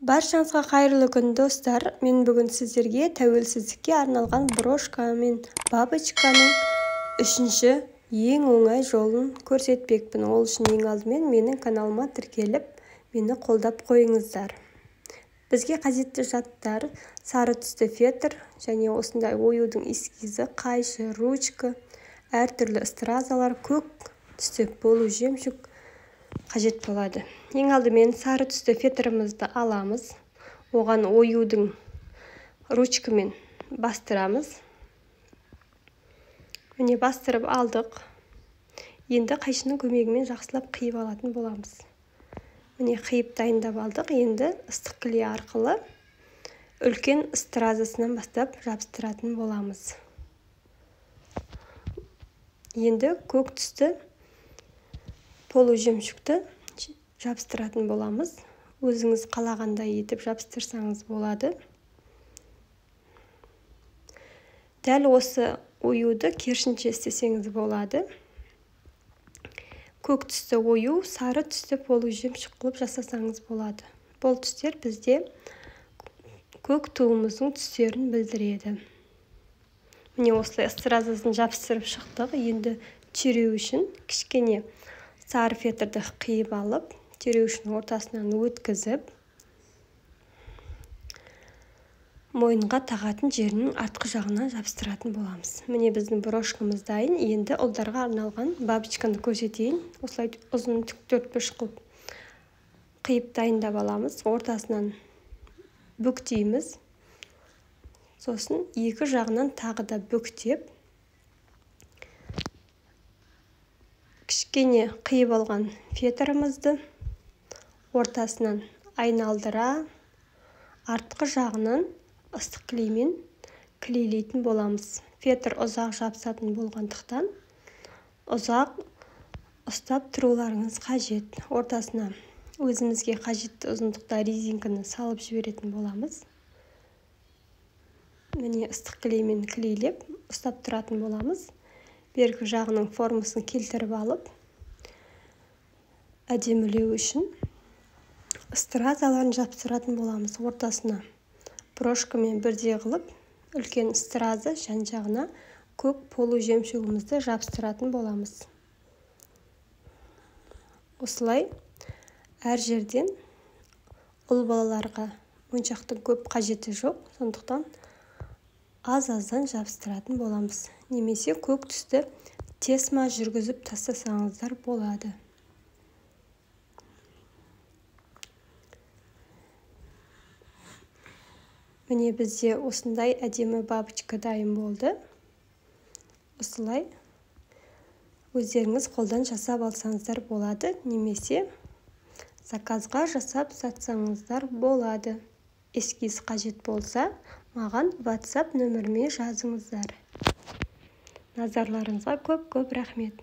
Баршаңызға қайырлы күн, достар. Мен бүгін сіздерге тәуелсіздікке арналған брошка мен бабочканың үшінші ең оңай жолын көрсетпекпін. Ол үшін ең алдымен менің каналыма тіркеліп, мені қолдап қойыңыздар. Бізге қажетті заттар: сары түсті фетр және осындай оюдың эскизі, қайшы, ручка, әртүрлі стразалар, көк түсті полужемчуг қажет болады. Ең алдымен сары түсті фетрімізді аламыз. Оған оюдың ручкамен бастырамыз. Міне, бастырып алдық. Енді қайшының көмегімен жақсылап қиып алатын боламыз. Міне, қиып дайындап алдық. Енді ыстық клей арқылы үлкен стразасынан бастап жабыстыратын боламыз. Енді көк түсті полужемчугті жабыстыратын боламыз. Өзіңіз қалағандай етіп жабыстырсаңыз болады. Дәл осы оюды керісінше істесеңіз болады. Көк түсті ою, сары түсті полужемчуг қылып жасасаңыз болады. Бұл түстер бізде көк туымыздың түстерін білдіреді. Міне, осылай стразасын жабыстырып шықтық. Енді түйреу үшін кішкене сары фетрді қиып алып, түйреуішінің ортасынан өткізіп, мойынға тағатын жерінің артқы жағынан жабыстыратын боламыз. Міне, біздің брошкамыз дайын. Енді ұлдарға арналған бабочканы көрсетейін. Осылай ұзын тік төртбұрыш қылып қиып дайындап аламыз. Ортасынан бүктейміз. Сосын екі жағынан тағы да бүктеп, кішкене қиып алған фетрімізді ортасынан айналдыра, артқы жағынан ыстық клеймен клейлейтін боламыз. Фетр ұзақ жабысатын болғандықтан ұзақ ұстап тұруларыңыз қажет. Ортасына өзімізге қажетті ұзындықта резинканы салып жіберетін боламыз. Міне, ыстық клеймен клейлеп ұстап тұратын боламыз. Бергі жағының формасын келтіріп алып, әдемілеу үшін стразаларын жабыстыратын боламыз. Ортасына брошкамен бірдей қылып, үлкен страза, жан жағына көк полужемчугімізді жабыстыратын боламыз. Осылай әр жерден. Ұл балаларға моншақтың көп қажеті жоқ, сондықтан аз-аздан жабыстыратын боламыз. Немесе көк түсті тесма жүргізіп тастасаңыздар болады. Міне, бізде осындай әдемі бабочка дайын болды. Осылай өздеріңіз қолдан жасап алсаңыздар болады, немесе заказға жасап сатсаңыздар болады. Эскиз қажет болса, маған WhatsApp нөміріме жазыңыздар. Назарларыңызға көп-көп рахмет.